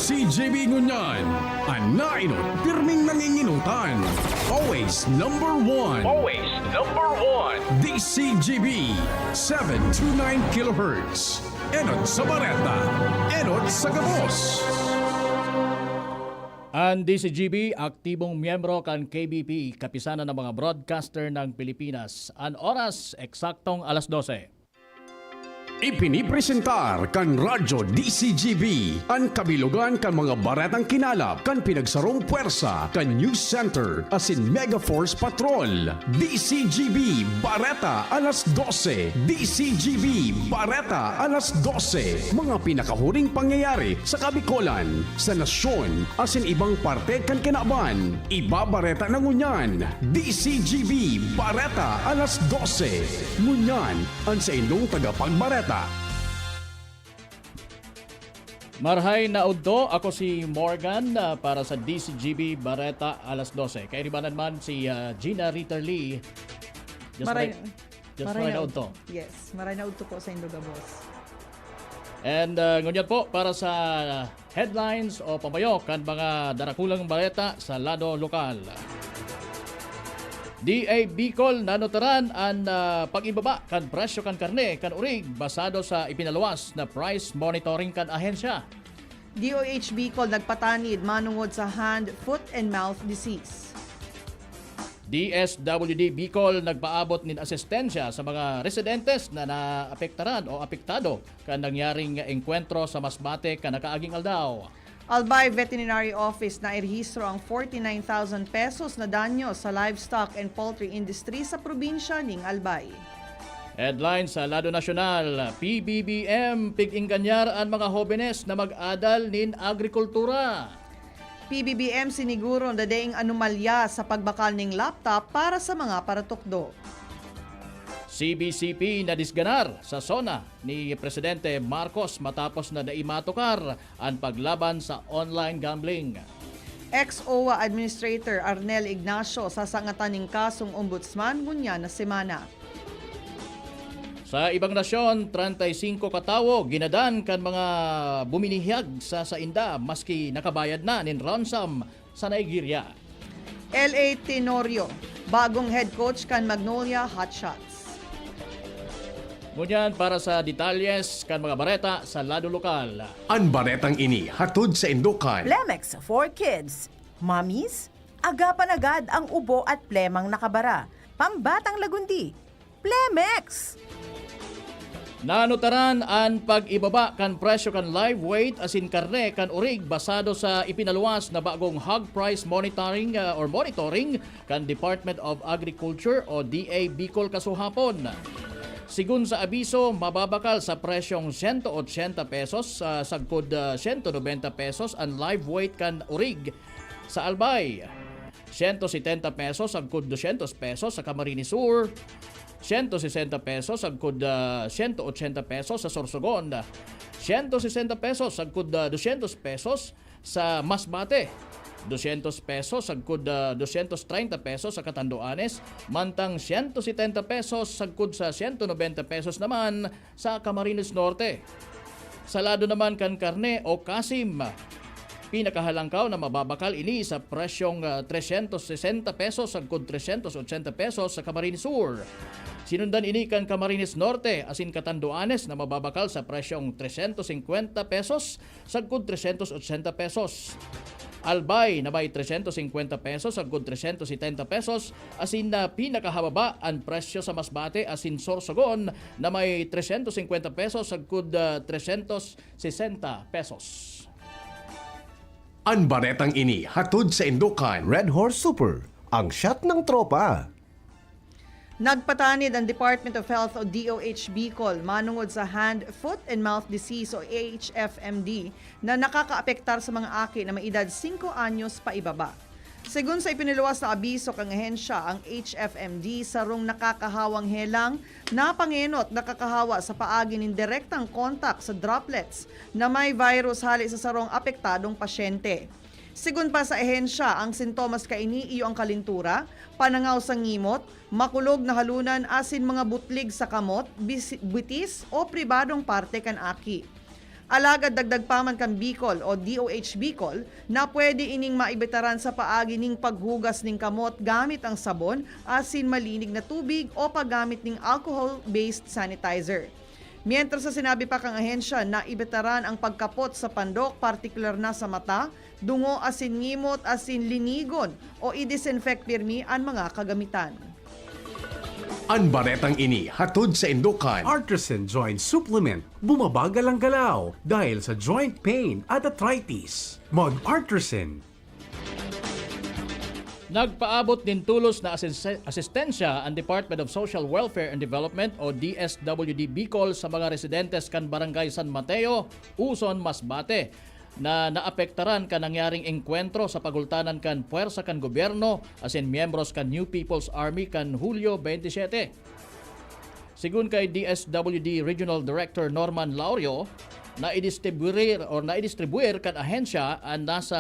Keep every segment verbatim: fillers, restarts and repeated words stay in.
C G B ngunyan, an nainot, pirming nanginginutan. Always number one. Always number one. D C G B, seven two nine kilohertz. Enot sa bareta, enot sa gabos. An D C G B, aktibong miyembro kan K B P, Kapisanan ng mga Broadcaster ng Pilipinas. An oras, eksaktong alas dose. Ipinipresentar kan Radyo D C G B an kabilugan kan mga baretang kinalap kan pinagsarong pwersa kan News Center asin Mega Force Patrol. D C G B Bareta alas dose. D C G B Bareta alas dose. Mga pinakahuring pangyayari sa Kabikolan, sa nasyon, asin ibang parte kan kinaban. Ibabareta na ngunyan, D C G B Bareta alas dose. Ngunyan, an saindong tagapagbareta. Marhay na udto, ako si Morgan, ah, para sa D C G B Bareta alas dose. Kairibanan man si, ah, Gina Ritter Lee. Diyos Maray, maray, Diyos maray maray na na udto. Yes, maray na udto po sa Indoga, boss. And, ah, ngunyan po, para sa headlines o pamayo kan mga darakulang bareta sa lado lokal. D A Bicol nanotaran an, ah, pag-ibaba kan presyo kan karne kan urig basado sa ipinaluwas na price monitoring kan ahensya. D O H Bicol nagpatanid manungod sa hand, foot and mouth disease. D S W D Bicol nagpaabot nin asistensya sa mga residentes na naapektaran o apektado kan nangyaring engkwentro sa Masbate kan nakaaging aldaw. Albay Veterinary Office nairehistro ang forty-nine thousand pesos na danyo sa livestock and poultry industry sa probinsya ning Albay. Headline sa lado nasyonal, P B B M, pig-engganyar an mga hobenes na mag-adal nin agrikultura. P B B M siniguro na daing anomalya sa pagbakal ning laptop para sa mga paratukdo. C B C P nadisganar sa SONA ni Presidente Marcos matapos na dai matukar an paglaban sa online gambling. Ex-O W A Administrator Arnel Ignacio sasangatan nin kasong ombudsman ngunyan na semana. Sa ibang nasyon, treinta y cinco katawo ginadan kan mga buminihiyag sa sainda maski nakabayad na nin ransom sa Nigeria. L A Tenorio, bagong head coach kan Magnolia Hotshots. Ngunyan, para sa detalles kan mga bareta sa lado lokal. An baretang ini hatod saindo kan Plemex for Kids. Mommies, agapan agad ang ubo at plemang nakabara. Pambatang lagundi, Plemex! Nanutaran an pag-ibaba kan presyo kan live weight asin karne kan urig basado sa ipinaluwas na bagong hog price monitoring, ah, or monitoring kan Department of Agriculture o D A Bicol kasuhapon. Sigon sa abiso, mababakal sa presyong sento ochenta pesos, ah, sagkod, ah, sento nobenta pesos an live weight kan urig sa Albay. Sento setenta pesos sagkod dosyentos pesos sa Camarines Sur, sento sesenta pesos sagkod, ah, sento ochenta pesos sa Sorsogon, sento sesenta pesos sagkod, ah, dosyentos pesos sa Masbate, dosyentos pesos sagkod, ah, dosyentos treinta pesos sa Catanduanes, mantang sento setenta pesos sagkod sa sento nobenta pesos naman sa Camarines Norte. Sa lado naman kan karne o kasim, pinakahalangkaw na mababakal ini sa presyong, ah, tresyentos sesenta pesos sagkod tresyentos ochenta pesos sa Camarines Sur. Sinundan ini kan Camarines Norte asin Catanduanes na mababakal sa presyong tresyentos singkwenta pesos sagkod tresyentos ochenta pesos. Albay na may tresyentos singkwenta pesos sagkod tresyentos setenta pesos, asin na pinakahababa an presyo sa Masbate asin Sorsogon na may tresyentos singkwenta pesos sagkod, ah, tresyentos sesenta pesos. An baretang ini hatod saindo kan Red Horse Super, ang shot ng tropa. Nagpatanid ang Department of Health o D O H Bicol manungod sa hand, foot and mouth disease o H F M D na nakakaapektar sa mga aki na may edad singko anyos paibaba. Segun sa ipiniluwas na abiso kan ahensya, ang H F M D sarong nakakahawang helang na pangenot nakakahawa sa paagi nin direktang kontak sa droplets na may virus hale sa sarong apektadong pasyente. Segun pa sa ahensya, ang sintomas kaini iyo ang kalintura, panangaw sa ngimot, makulog na halunan asin mga butlig sa kamot, bis-, bitis o pribadong parte kan aki. Alagad dagdag pa man kan Bicol o D O H Bicol na pwede ining maibetaran sa paagi ning paghugas ning kamot gamit ang sabon asin malinig na tubig o paggamit ning alcohol-based sanitizer. Mientras sa sinabi pa kan ahensya na ibetaran ang pagkapot sa pandok, partikular na sa mata, dungo asin ngimot asin linigon o i-disinfect pirmi an mga kagamitan. An baretang ini hatod sa Indokan. Artisan Joint Supplement, bumabagal ang galaw dahil sa joint pain at arthritis. Mag Artisan. Nagpaabot nin tulos na asiste- asistensya ang Department of Social Welfare and Development o D S W D Bicol sa mga residentes kan Barangay San Mateo, Uson, Masbate, na naapektaran kan nangyaring engkwentro sa pagultanan kan pwersa kan gobyerno asin miyembros kan New People's Army kan Hulyo twenty-seven. Segun kay D S W D Regional Director Norman Laurio, naidistribuir or naidistribuir kan ahensya an nasa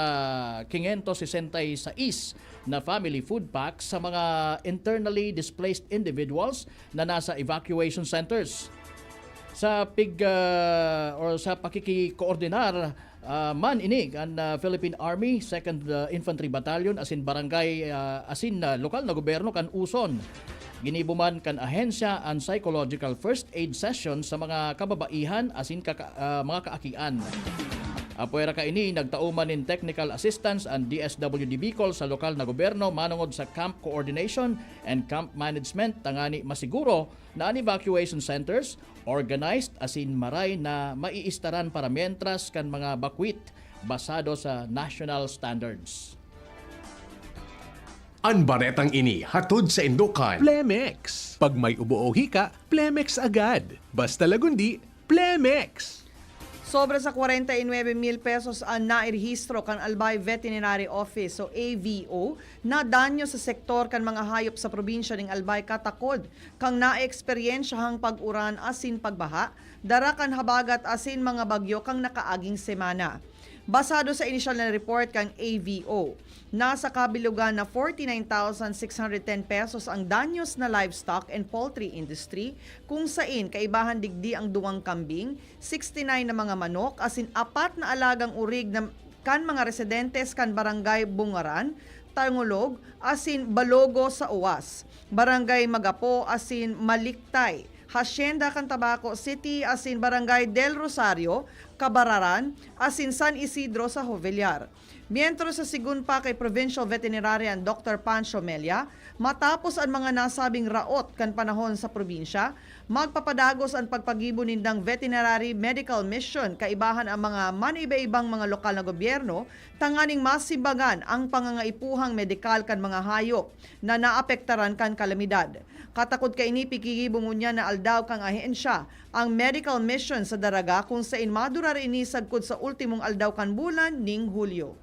quinientos sesenta y seis na family food packs sa mga internally displaced individuals na nasa evacuation centers. Sa pig ah, or sa pakikikoordinar ah, man ini kan ah, Philippine Army Second ah, Infantry Battalion asin barangay ah, asin ah, lokal na gobyerno kan Uson. Ginibo man kan ahensya an psychological first aid session sa mga kababaihan asin kaka- ah, mga kaakian. Apwera kaini, nagtao man nin technical assistance an D S W D Bicol sa lokal na gobyerno manongod sa camp coordination and camp management tangani masiguro na an evacuation centers organized asin maray na maiistaran para mientras kan mga bakwit basado sa national standards. An baretang ini hatod sa Indokan. Plemex. Pag may ubo o hika, Plemex agad. Basta Lagundi, Plemex! Sobra sa kwarenta y nuebe mil pesos an nairehistro kan Albay Veterinary Office o A V O na danyo sa sektor kan mga hayop sa probinsya ning Albay katakod kan naeeksperyensyahang pag-uran asin pagbaha, dara kan habagat asin mga bagyo kan nakaaging semana. Basado sa inisyal na report kan A V O, nasa kabilugan na forty-nine thousand six hundred ten pesos ang danyos na livestock and poultry industry, kung sain kaibahan digdi ang duwang kambing, sixty-nine na mga manok asin apat na alagang urig na kan mga residentes kan Barangay Bungaran, Tangulog asin Balogo sa Oas, Barangay Magapo asin Maliktay, Hacienda kan Tabaco City asin Barangay Del Rosario, Cabararan asin San Isidro sa Jovellar. Mientras sa segun pa kay Provincial Veterinarian Doctor Pancho Mella, matapos an mga nasabing raot kan panahon sa probinsya, magpapadagos an pagpagibo nindang veterinary medical mission kaibahan ang mga maniba-ibang mga lokal na gobyerno tanganing masimbagan ang pangangaipuhang medikal kan mga hayop na naapektaran kan kalamidad. Katakod kaini, pikigibo ngunyan na aldaw kan ahensya ang medical mission sa Daraga, kung sain madurar ini sagkod sa ultimong aldaw kan bulan ning Hulyo.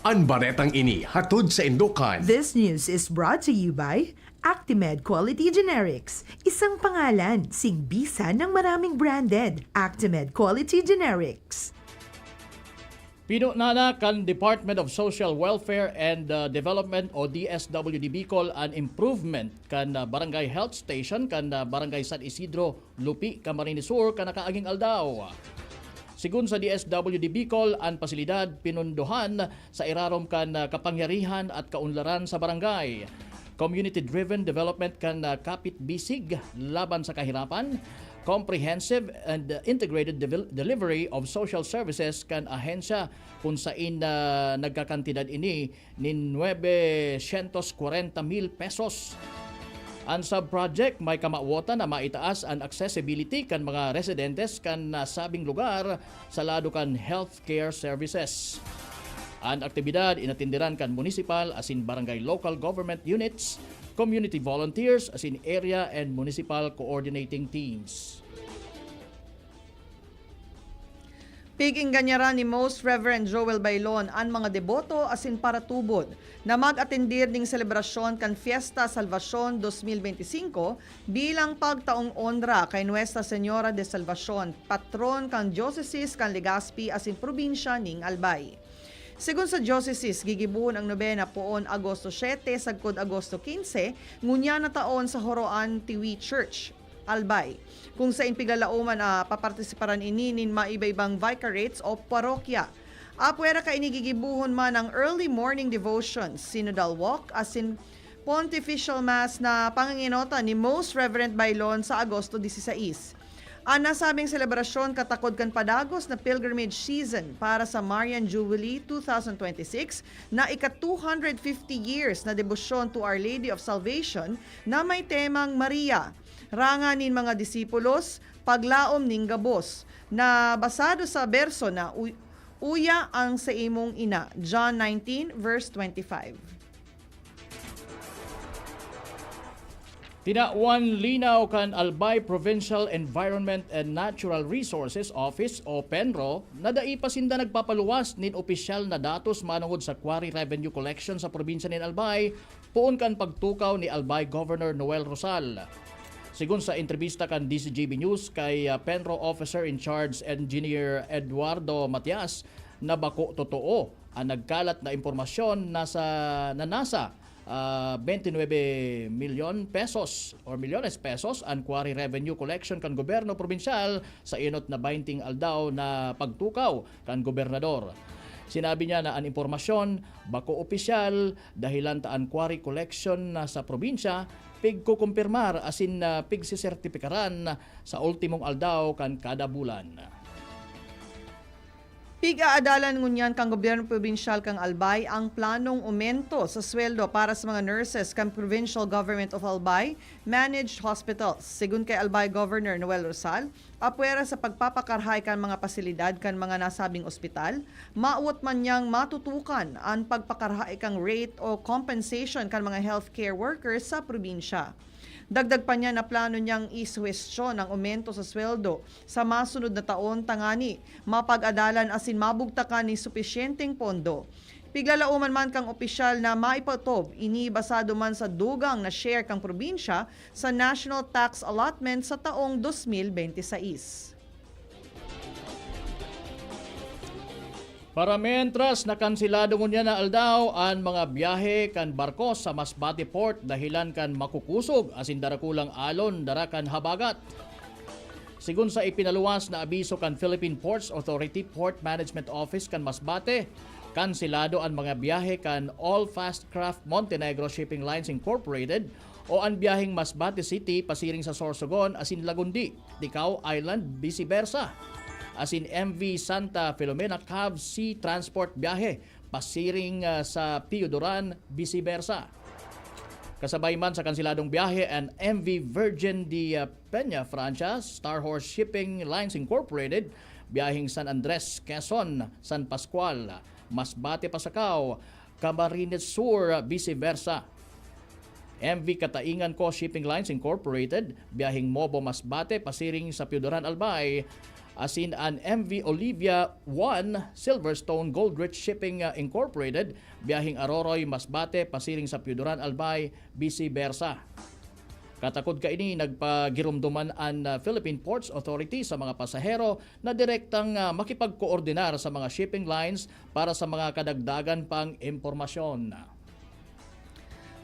An baretang ini hatod sa Indokan. This news is brought to you by Actimed Quality Generics, isang pangalan, sing bisa ng maraming branded. Actimed Quality Generics. Pinunana kan Department of Social Welfare and uh, Development o D S W D Bicol an improvement kan uh, Barangay Health Station kan uh, Barangay San Isidro, Lupi, Camarines Sur kan nakaaging aldaw. Sigon sa D S W D Bicol, an pasilidad pinundohan sa irarom kan ah, kapangyarihan at kaunlaran sa barangay. Community-driven development kan ah, Kapit Bisig laban sa kahirapan, comprehensive and ah, integrated devel- delivery of social services kan ahensya, kun sain na nagkakantidad ini nin nuebe syentos kwarenta mil pesos. An sub-project may kamawotan na maitaas an accessibility kan mga residentes kan nasabing lugar sa lado kan healthcare services. An aktibidad inatenderan kan municipal asin barangay local government units, community volunteers asin area and municipal coordinating teams. Pig-ingganyaran ni Most Reverend Joel Bailon an mga deboto asin paratubod na mag-atendir ning selebrasyon kan Fiesta Salvacion dos mil veinticinco bilang pagtaong onra kay Nuestra Señora de Salvacion, patron kan Dioceses kan Legazpi asin probinsya ning Albay. Segun sa Dioceses, gigibohon ang nobena poon Agosto siete sagkod Agosto quince, ngunyan na taon sa Joroan Tiwi Church. Albay, kung sain piglalauman na papartisiparan ini nin maiba-ibang vicariates o parokya. Apwera kaini gigibohon man ang early morning devotions, synodal walk, asin pontifical mass na pangangenotan ni Most Reverend Bailon sa Agosto dieciséis. An nasabing selebrasyon katakod kan padagos na pilgrimage season para sa Marian Jubilee two thousand twenty-six na ika two hundred fifty years na debosyon to Our Lady of Salvation na may temang Maria, Ranga nin mga disipulos, Paglaom nin gabos, na basado sa berso na, "Uy-, uya ang saimong ina," John nineteen verse twenty-five. Tinawan linaw kan Albay Provincial Environment and Natural Resources Office o PENRO na dai pa sinda nagpapaluwas nin opisyal na datos manongod sa quarry revenue collection sa probinsya nin Albay, poon kan pagtukaw ni Albay Governor Noel Rosal. Sigon sa entrebista kan D Z G B News kay, ah, PENRO Officer in Charge Engineer Eduardo Matias, na bako totoo an nagkalat na impormasyon na sa, na nasa, ah, twenty-nine milyon pesos or milyones pesos an quarry revenue collection kan gobyerno probinsyal sa enot na baynting aldaw na pagtukaw kan gobernador. Sinabi niya na an impormasyon bako opisyal, dahilan ta an quarry collection na sa probinsya pigkukumpirmar asin, ah, pigsesertipikaran sa ultimong aldaw kan kada bulan. Pig-aadalan ngunyan kan gobyerno probinsyal kan Albay ang planong umento sa sweldo para sa mga nurses kan Provincial Government of Albay Managed Hospitals. Sigon kay Albay Governor Noel Rosal, apwera sa pagpapakarahay kan mga pasilidad kan mga nasabing ospital, mawot man niyang matutukan an pagpakarahay kan rate o compensation kan mga healthcare workers sa probinsya. Dagdag pa niya na plano niyang isuhestyon ang aumento sa sweldo sa masunod na taon tangani mapag-adalan asin mabugtakan nin supisyenteng pondo. Piglalauman man kan opisyal na maipatob ini basado man sa dugang na share kan probinsya sa national tax allotment sa taong dos mil bente sais. Para mientras, nakanselado ngunyan na aldaw an mga biyahe kan barko sa Masbate Port dahilan kan makukusog asin darakulang alon dara kan habagat. Sigon sa ipinaluwas na abiso kan Philippine Ports Authority Port Management Office kan Masbate, kanselado an mga biyahe kan All Fast Craft Montenegro Shipping Lines Incorporated o an biyaheng Masbate City pasiring sa Sorsogon asin Lagundi, Ticao Island, vice versa. Asin M V Santa Filomena Cavs Sea Transport biyahe pasiring, ah, sa Pioduran, vice versa. Kasabay man sa kanseladong biyahe an M V Virgin de, ah, Peña Francia, Star Horse Shipping Lines Incorporated, biyaheng San Andres, Quezon, San Pascual, Masbate, Pasacao, Camarines Sur, vice versa. M V Kataingan Co Shipping Lines Incorporated, biyaheng Mobo, Masbate, pasiring sa Pioduran, Albay, asin an M V Olivia one Silverstone Gold Rich Shipping, uh, Incorporated, biyaheng Aroroy, Masbate, pasiring sa Pioduran, Albay, vice versa. Katakod kaini, nagpagiromdoman an, uh, Philippine Ports Authority sa mga pasahero na direktang, ah, makipagkoordinar sa mga shipping lines para sa mga kadagdagan pang impormasyon.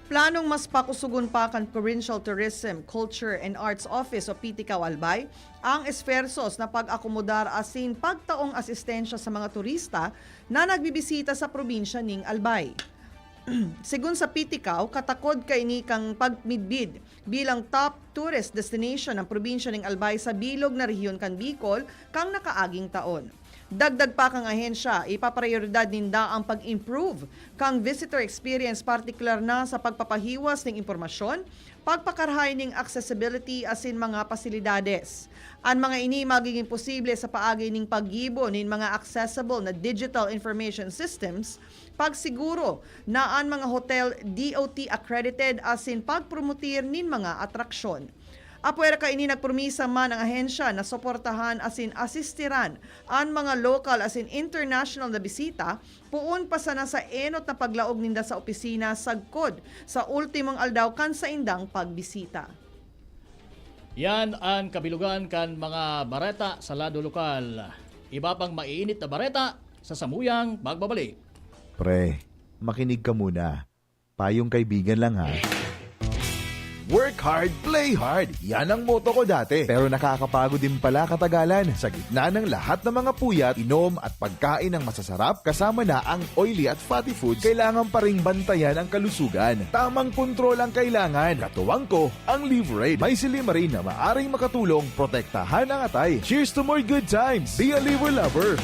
Planong mas pakusugon pa kan Provincial Tourism, Culture and Arts Office o P T CAO Albay ang esfuerzos na pag-akomodar asin pagtaong asistensya sa mga turista na nagbibisita sa probinsya ning Albay. Sigon sa P T CAO, katakod kaini kan pagmidbid bilang top tourist destination ang probinsya ning Albay sa bilog na rehiyon kan Bicol kan nakaaging taon. Dagdag pa kan ahensya, ipaprioridad ninda ang pag-improve kan visitor experience, partikular na sa pagpapahiwas nin impormasyon, pagpakarahay nin accessibility asin mga pasilidades. An mga ini magigin posible sa paagi nin paggibo nin mga accessible na digital information systems, pagsiguro na an mga hotel D O T accredited asin pagpromotir nin mga atraksyon. Apwera kaini, nagpromisa man ang ahensya na suportahan asin asistiran an mga lokal asin international na bisita, poon pa sana sa enot na paglaog ninda sa opisina sagkod sa ultimong aldaw kan saindang pagbisita. Yan an kabilugan kan mga bareta sa lado lokal. Iba pang maiinit na bareta sa samuyang pagbabalik. Pre, makinig ka muna. Payong kaibigan lang, ha. Work hard, play hard. Yan ang motto ko dati. Pero nakakapagod din pala katagalan. Sa gitna ng lahat ng mga puyat, inom at pagkain ng masasarap, kasama na ang oily at fatty foods, kailangan pa ring bantayan ang kalusugan. Tamang kontrol ang kailangan. Katuwang ko, ang Liverade. May silymarin na maaring makatulong protektahan ang atay. Cheers to more good times! Be a Liver Lover!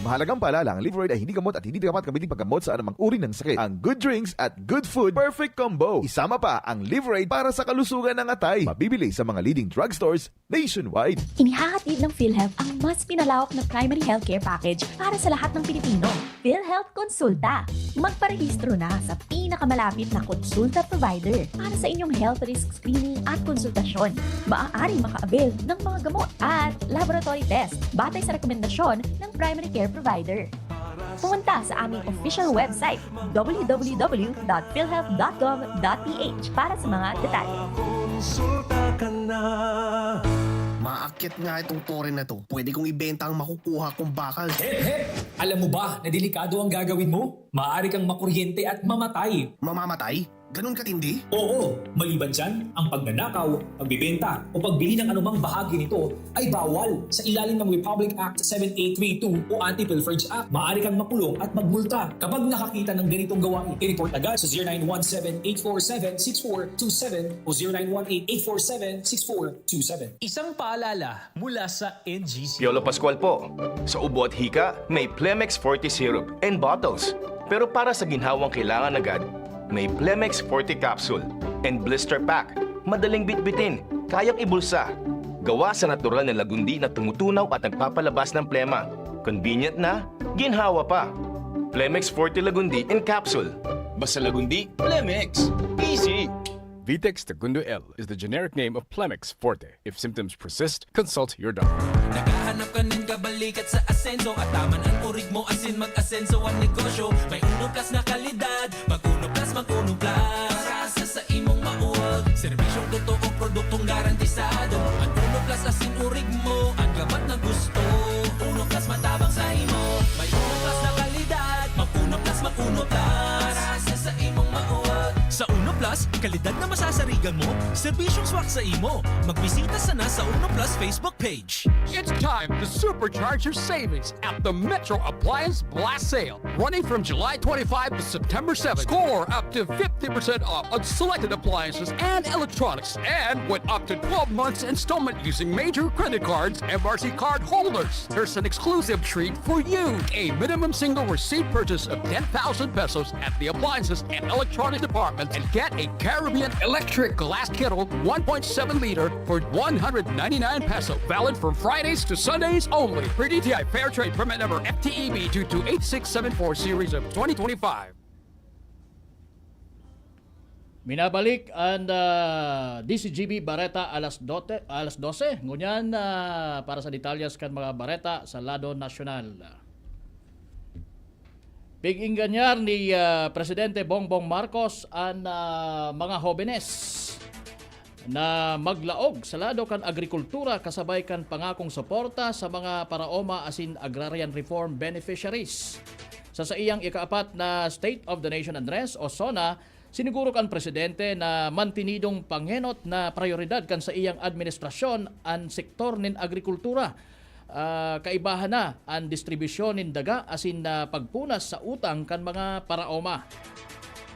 Mahalagang paalala, ang Liverade ay hindi gamot at hindi dapat gamitin paggamot sa anumang uri ng sakit. Ang good drinks at good food, perfect combo. Isama pa ang Liverade para sa kalusugan ng atay. Mabibili sa mga leading drugstores nationwide. Inihahatid ng PhilHealth ang mas pinalawak na primary healthcare package para sa lahat ng Pilipino. PhilHealth Konsulta. Magparehistro na sa pinakamalapit na konsulta provider para sa inyong health risk screening at konsultasyon. Maaaring maka-avail ng mga gamot at laboratory test batay sa rekomendasyon ng primary care provider. Pumunta sa aming official website, w w w dot philhealth dot gov dot p h, para sa mga detalye. Konsulta ka na. Maakyat nga itong tore na to. Pwede kong ibenta ang makukuha kong bakal. Hep, hep! Alam mo ba na delikado ang gagawin mo? Maaari kang makuryente at mamatay. Mamamatay? Ganun katindi? Oo, maliban dyan, ang pagnanakaw, pagbibenta, o pagbili ng anumang bahagi nito ay bawal sa ilalim ng Republic Act seven eight three two o Anti-Pilferage Act. Maaari kang makulong at magmulta kapag nakakita ng ganitong gawain. I-report agad sa zero nine one seven eight four seven six four two seven o zero nine one eight eight four seven six four two seven. Isang paalala mula sa N G C. Piolo Pascual po. Sa ubo at hika, may Plemex Forte Syrup and Bottles. Pero para sa ginhawang kailangan agad, may Plemex Forte Capsule and Blister Pack. Madaling bitbitin, kayang ibulsa. Gawa sa natural na lagundi na tumutunaw at nagpapalabas ng plema. Convenient na, ginhawa pa. Plemex Forte Lagundi in Capsule. Basta Lagundi, Plemex. Easy! Vitex Tagundo L is the generic name of Plemex Forte. If symptoms persist, consult your doctor. Naghahanap ka nin kabalikat sa asenso. Ataman an urig mo asin mag-asenso an negosyo. May Uno Plus na kalidad. Mag Uno Plus, mag Uno Plus. Para sa, sa imong mauwag. Serbisyong totoo, produktong garantisado. An Uno Plus asin urig mo, an gabat na gusto. Uno Plus matabang sa imo. May Uno Plus na kalidad. Mag Uno Plus, mag Uno Plus. Para sa, sa imong mauwag. Sa Uno Plus, kalidad na masasarigan mo, serbisyong swak sa imo. Magbisita sana sa Uno Plus Facebook page. It's time to supercharge your savings at the Metro Appliance Blast Sale, running from July twenty-five to September seventh. Score up to fifty percent off on selected appliances and electronics, and with up to twelve months installment using major credit cards, M R C card holders. There's an exclusive treat for you. A minimum single receipt purchase of ten thousand pesos at the appliances and electronics department, and get a Caribbean electric glass kettle one point seven liter for one hundred ninety-nine peso. Valid from Fridays to Sundays only. Per D T I Fair Trade Permit Number F T E B two two eight six seven four series of twenty twenty-five. Minabalik an ah, D Z G B Bareta alas dote, alas dose. Ngunyan, ah, para sa detalyes kan mga bareta sa lado nasyonal. Pig-ingganyar ni ah, Presidente Bongbong Marcos an ah, mga hobenes na maglaog sa lado kan agrikultura kasabay kan pangakong suporta sa mga paraoma asin agrarian reform beneficiaries. Sa saiyang ikaapat na State of the Nation Address o SONA, siniguro kan presidente na mantinidong pangenot na prayoridad kan saiyang administrasyon an sektor nin agrikultura. Ah, kaibahan na an distribusyon nin daga asin na pagpunas sa utang kan mga paraoma.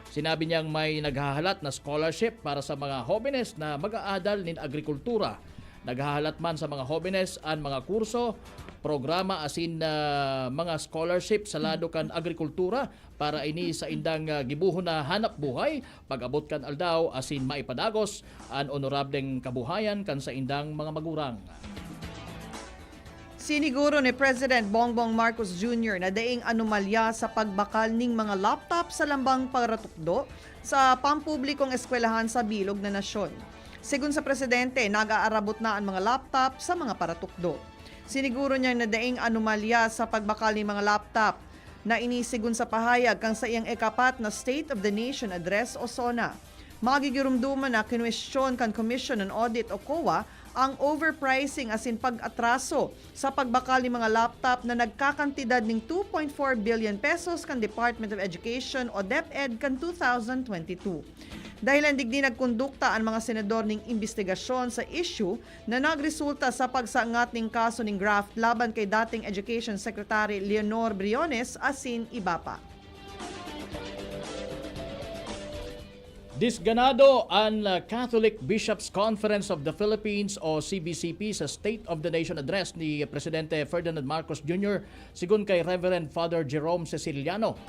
Sinabi niyang may naghahalat na scholarship para sa mga hobenes na mag-aadal nin agrikultura. Naghahalat man sa mga hobenes an mga kurso, programa asin ah, mga scholarship sa lado kan agrikultura para ini sa indang ah, gibohon na hanap buhay pag-abot kan aldaw asin maipadagos an onorableng kabuhayan kan saindang mga magurang. Siniguro ni President Bongbong Marcos Junior na daing anomalya sa pagbakal ning mga laptop sa lambang paratukdo sa pampublikong eskwelahan sa bilog na nasyon. Segun sa presidente, nag-aarabot na an mga laptop sa mga paratukdo. Siniguro niya na daing anomalya sa pagbakal ning mga laptop na ini segun sa pahayag kan saiyang ikapat na State of the Nation Address o SONA. Magigiromdoman na kinwestiyon kan Commission on Audit o COA ang overpricing asin pag-atraso sa pagbakal nin mga laptop na nagkakantidad nin two point four billion pesos kan Department of Education o DepEd kan two thousand twenty-two. Dahilan digdi nagkondukta an mga senador ning imbestigasyon sa issue na nagresulta sa pagsangat ning kaso ning graft laban kay dating Education Secretary Leonor Briones asin iba pa. Disganado an, ah, Catholic Bishops' Conference of the Philippines o C B C P sa State of the Nation Address ni Presidente Ferdinand Marcos Junior, sigon kay Reverend Father Jerome Ceciliano,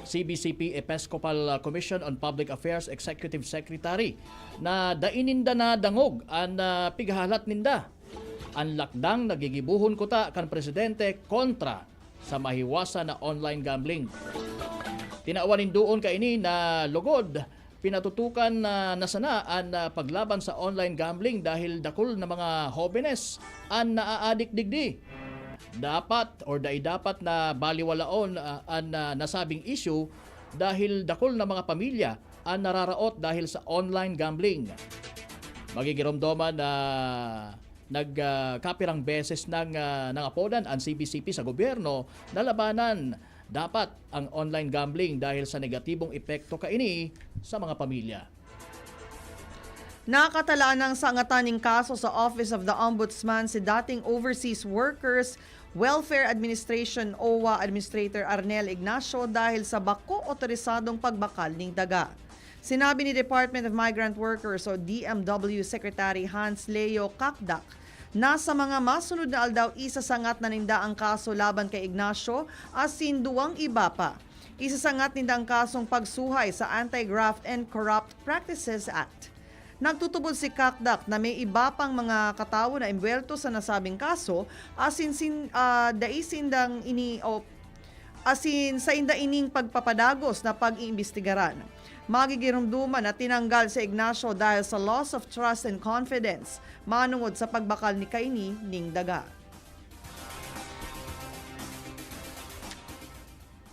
C B C P Episcopal, ah, Commission on Public Affairs Executive Secretary, na dai ninda nadangog an, ah, pighahalat ninda. An lakdang na gigibohon kuta kan presidente kontra sa mahiwasan na online gambling. Tinawan nin duon kaini na lugod, pinatutukan na, na sana an, ah, paglaban sa online gambling dahil dakul na mga hobenes an naaadik digdi. Dapat or dai dapat na baliwalaon, ah, an, ah, nasabing issue dahil dakul na mga pamilya an nararaot dahil sa online gambling. Magigiromdoman na nag, ah, kapirang beses nang, ah, nangapodan an C B C P sa gobyerno na labanan dapat ang online gambling dahil sa negatibong epekto kaini sa mga pamilya. Nakatalaan nang sangatan nin kaso sa Office of the Ombudsman si dating Overseas Workers Welfare Administration, OWWA, Administrator Arnel Ignacio dahil sa bako otorisadong pagbakal ning daga. Sinabi ni Department of Migrant Workers o D M W Secretary Hans Leo Cacdac na sa mga masunod na aldaw isasangat na ninda ang kaso laban kay Ignacio asin duwang iba pa. Isasangat ninda ang kasong pagsuhay sa Anti-Graft and Corrupt Practices Act. Nagtutubod si Cacdac na may iba pang mga katawo na embwelto sa nasabing kaso asin sin, ah, dai sindang ini o asin sainda ining pagpapadagos na pag-iimbestigaran. Magigiromdoman na tinanggal si Ignacio dahil sa loss of trust and confidence manongod sa pagbakal ni kaini ning daga.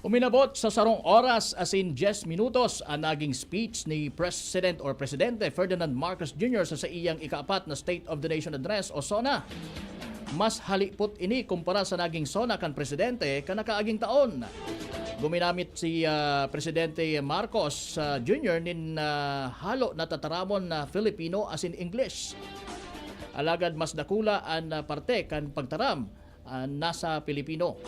Uminabot sa sarong oras asin dyes minutos an naging speech ni President or Presidente Ferdinand Marcos Junior sa saiyang ikaapat na State of the Nation Address o SONA. Mas halipot ini kumpara sa naging SONA kan presidente kan nakaaging taon. Guminamit si, ah, Presidente Marcos, ah, Junior nin, ah, halo na tataramon na Filipino asin English. Alagad mas dakula an, ah, parte kan pagtaram, ah, nasa Pilipino.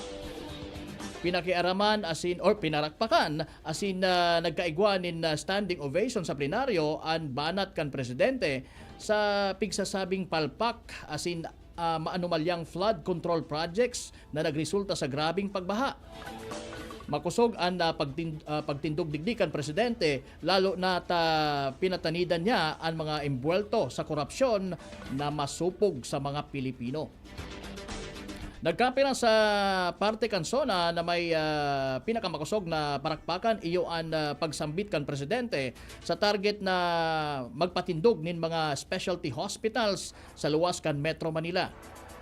Pinakiaraman asin, or pinarakpakan asin, ah, nagkaigwa nin, ah, standing ovation sa plenaryo an banat kan presidente sa pigsasabing palpak asin, ah, maanomalyang flood control projects na nagresulta sa grabeng pagbaha. Makosog an, ah, pagtin-, ah, pagtindog digdi kan presidente, lalo na ta pinatanidan niya an mga embwelto sa korupsyon na masupog sa mga Pilipino. Nagkapira sa parte kan SONA na may, ah, pinakamakosog na parakpakan, iyo an, ah, pagsambit kan presidente sa target na magpatindog nin mga specialty hospitals sa luwas kan Metro Manila.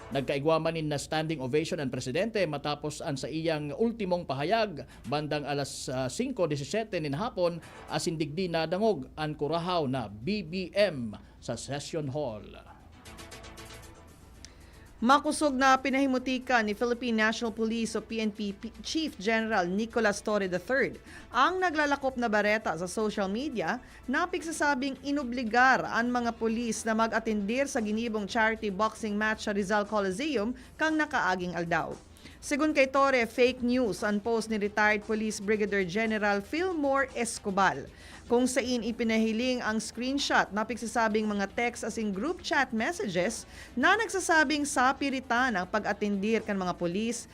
Nagkaigwa man nin standing ovation an presidente matapos an saiyang ultimong pahayag bandang alas, ah, singko disisete nin hapon, asin digdi nadangog an kurahaw na B B M sa Session Hall. Makosog na pinahimutika ni Philippine National Police o P N P P-, Chief General Nicolas Torre the third ang naglalakop na bareta sa social media na pigsasabing inobligar an mga pulis na mag-atendir sa ginibong charity boxing match sa Rizal Coliseum kan nakaaging aldaw. Segun kay Torre, fake news an post ni retired Police Brigadier General Fillmore Escobal, kung sain ipinahiling ang screenshot na pigsasabing mga text asin group chat messages na nagsasabing sapiritan ang pag-atendir kan mga pulis,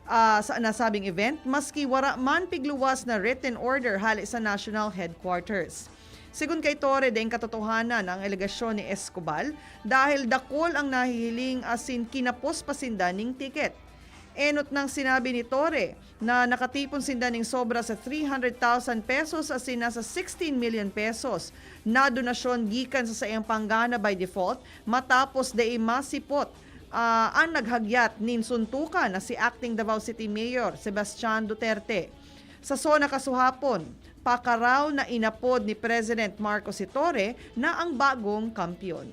ah, sa nasabing event, maski wara man pigluwas na written order hale sa National Headquarters. Segun kay Torre, daing katotohanan ang alegasyon ni Escobal dahil dakul ang nahihiling asin kinapos pa sinda ning ticket. Enot nang sinabi ni Torre na nakatipon sinda ning sobra sa three hundred thousand pesos asin nasa sixteen million pesos na donasyon gikan sa saiyang panggana by default matapos dai masipot, ah, an naghagyat nin suntukan na si Acting Davao City Mayor Sebastian Duterte. Sa SONA kasuhapon, pakaraw na inapod ni President Marcos si Torre na ang bagong kampiyon.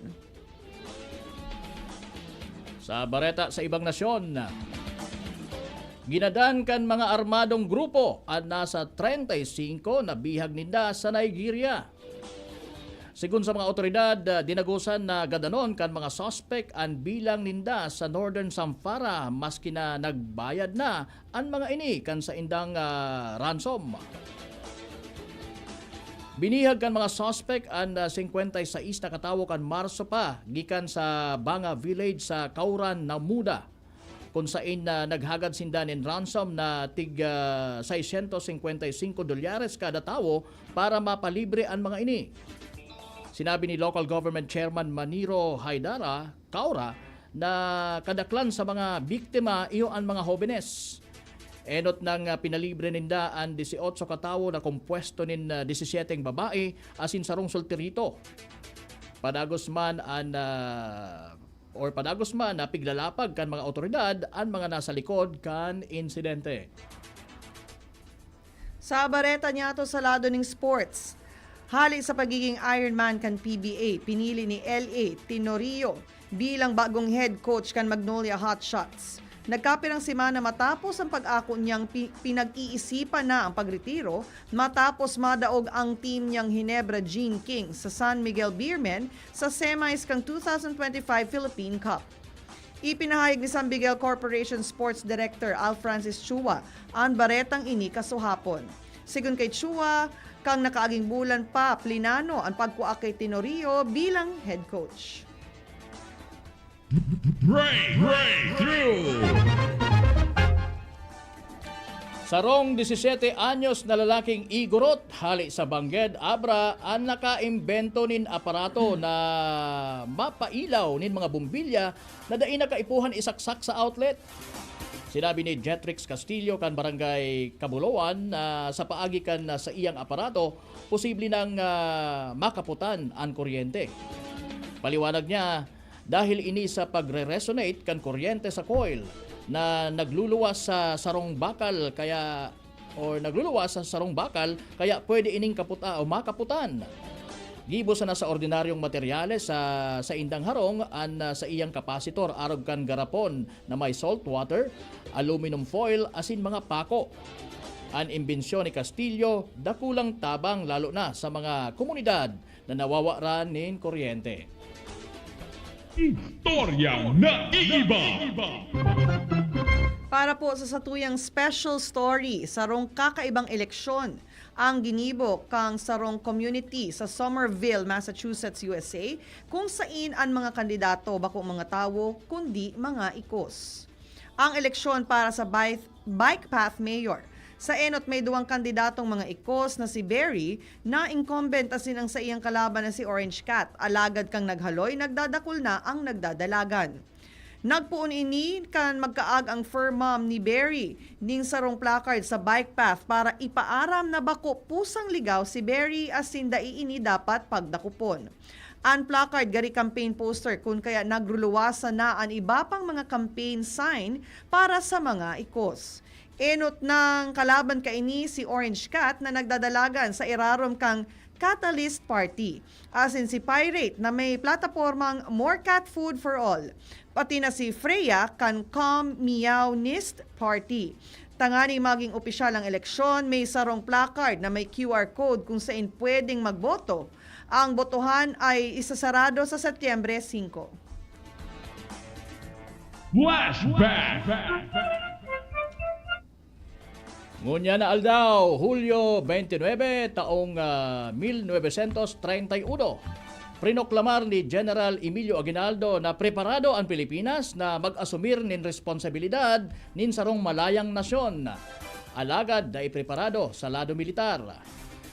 Sa bareta sa ibang nasyon, ginadan kan mga armadong grupo an nasa treinta y cinco na bihag ninda sa Nigeria. Sigon sa mga awtoridad, ah, dinagosan na gadanon kan mga suspek an bilang ninda sa Northern Samfara, maski na nagbayad na an mga ini kan saindang, ah, ransom. Binihag kan mga suspek an, ah, singkwenta y seis na katawo kan Marso pa gikan sa Banga Village sa Kauran, Namuda, kun sain na naghagad sinda nin ransom na tig, ah, seiscientos cincuenta y cinco dolyares kada tawo para mapalibre an mga ini. Sinabi ni Local Government Chairman Maniro Haydara, Kaura, na kadaklan sa mga biktima iyo an mga hobenes. Enot nang, ah, pinalibre ninda an dieciocho katawo na kompuesto nin, ah, disisyeteng babae asin sarong solterito. Padagos man an, ah, or padagos man na piglalapag kan mga awtoridad an mga nasa likod kan insidente. Sa bareta niyato sa lado ning sports, hali sa pagiging Ironman kan P B A, pinili ni L A Tenorio bilang bagong head coach kan Magnolia Hotshots. Nagkapirang semana matapos ang pag-ako niyang pi-, pinag-iisipan na ang pagretiro matapos madaog ang team niyang Ginebra Gene King sa San Miguel Beermen sa semis kan two thousand twenty-five Philippine Cup. Ipinahayag ni San Miguel Corporation Sports Director Al Francis Chua an baretang ini kasuhapon. Sigon kay Chua, kan nakaaging bulan pa, plinano an pagkua ki Tenorio bilang head coach. Break, breakthrough. Sarong disisete anyos na lalaking igorot hale sa Bangged, Abra, an nakaimbento nin aparato na mapailaw nin mga bombilya na dai na kaipuhan isaksak sa outlet. Sinabi ni Jetrix Castillo kan Barangay Kabuloan na sa paagi kan, ah, saiyang aparato, posible nang, ah, makaputan an kuryente. Paliwanag niya, dahil ini sa pagre-resonate kan kuryente sa coil na nagluluwas sa sarong bakal kaya, or nagluluwas sa sarong bakal, kaya pwede ining kaputa o makaputan. Gibo sana sa ordinaryong materyales sa saindang harong an, ah, saiyang kapasitor arog kan garapon na may salt water, aluminum foil asin mga pako. An imbensyon ni Castillo dakulang tabang lalo na sa mga komunidad na nawawaran nin kuryente. Istoryang naiiba. Para po sa satuyang special story, sarong kakaibang eleksyon ang ginibo kan sarong community sa Somerville, Massachusetts, U S A, kung sain an mga kandidato bako mga tawo, kundi mga ikos. Ang eleksyon para sa bike, bike path mayor. Sa enot may duwang kandidatong mga ikos na si Berry na incumbent asin ang saiyang kalaban na si Orange Cat. Alagad kan naghaloy, nagdadakul na ang nagdadalagan. Nagpoon ini kan magkaag ang fur mom ni Berry nin sarong placard sa bike path para ipaaram na bako pusang ligaw si Berry asin dai ini dapat pagdakupon. An placard gari campaign poster kun kaya nagruluwasan na an iba pang mga campaign sign para sa mga ikos. Enot nang kalaban kaini si Orange Cat na nagdadalagan sa irarom kan Catalyst Party. Asin si Pirate na may platapormang More Cat Food for All. Pati na si Freya kan Calm Meow Nist Party. Tanganing maging opisyal ang eleksyon, may sarong placard na may Q R code kung sain pwedeng magboto. Ang botohan ay isasarado sa Setyembre singko. Flashback. Ngunyan na aldaw, Hulyo twenty-nine, taong, ah, mil novecientos treinta y uno, prinoklamar ni General Emilio Aguinaldo na preparado an Pilipinas na mag-asumir nin responsabilidad nin sarong malayang nasyon. Alagad dai preparado sa lado militar.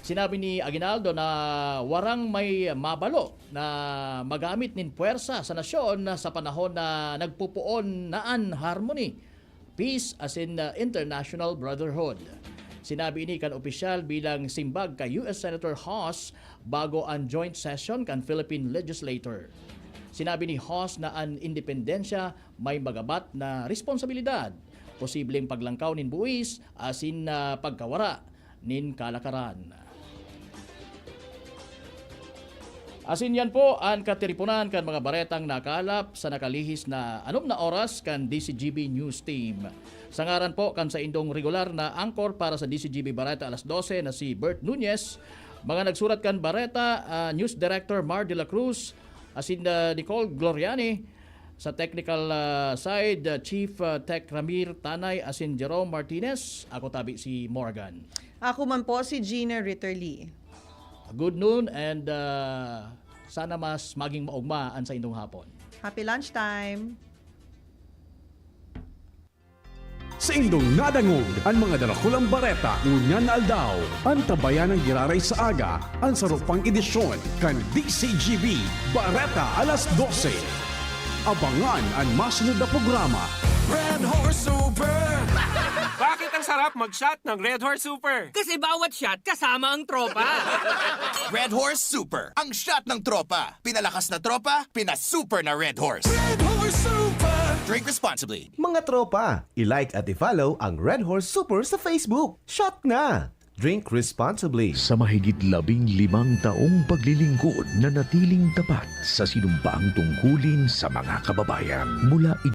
Sinabi ni Aguinaldo na warang may mabalo na magamit nin puwersa sa nasyon sa panahon na nagpopoon na an harmony, peace asin, ah, international brotherhood. Sinabi ini kan opisyal bilang simbag kay U S Senator Hoss bago an joint session kan Philippine Legislature. Sinabi ni Hoss na an independensya may magabat na responsabilidad, posibleng paglangkaw nin buwis asin, ah, pagkawara nin kalakaran. Asin yan po an katiriponan kan mga baretang nakalap sa nakalihis na anom na oras kan D C G B News Team. Sa ngaran po kan saindong regular na anchor para sa D C G B Bareta Alas Dose na si Bert Nunez, Mga nagsurat kan bareta, ah, News Director Mar de la Cruz, asin, ah, Nicole Gloriani. Sa technical, ah, side, ah, Chief, ah, Tech Ramir Tanay asin Jerome Martinez. Ako tabi si Morgan. Ako man po si Gina Ritterly. Good noon and, ah, sana mas maging maugma an saindong hapon. Happy lunchtime! Saindong nadangog an mga darakulang bareta ngunyan na aldaw. Antabayan an giraray sa aga, an saro pang edisyon kan D C G B Bareta alas dose. Abangan an masunod na programa. Red Horse Super! Bakit ang sarap mag-shot ng Red Horse Super? Kasi bawat shot kasama ang tropa. Red Horse Super, ang shot ng tropa. Pinalakas na tropa, pinasuper na Red Horse. Red Horse Super! Drink responsibly. Mga tropa, i-like at i-follow ang Red Horse Super sa Facebook. Shot na! Drink responsibly. Sa mahigit labing limang taong paglilingkod, nanatiling tapat sa sinumpaang tungkulin sa mga kababayan. Mula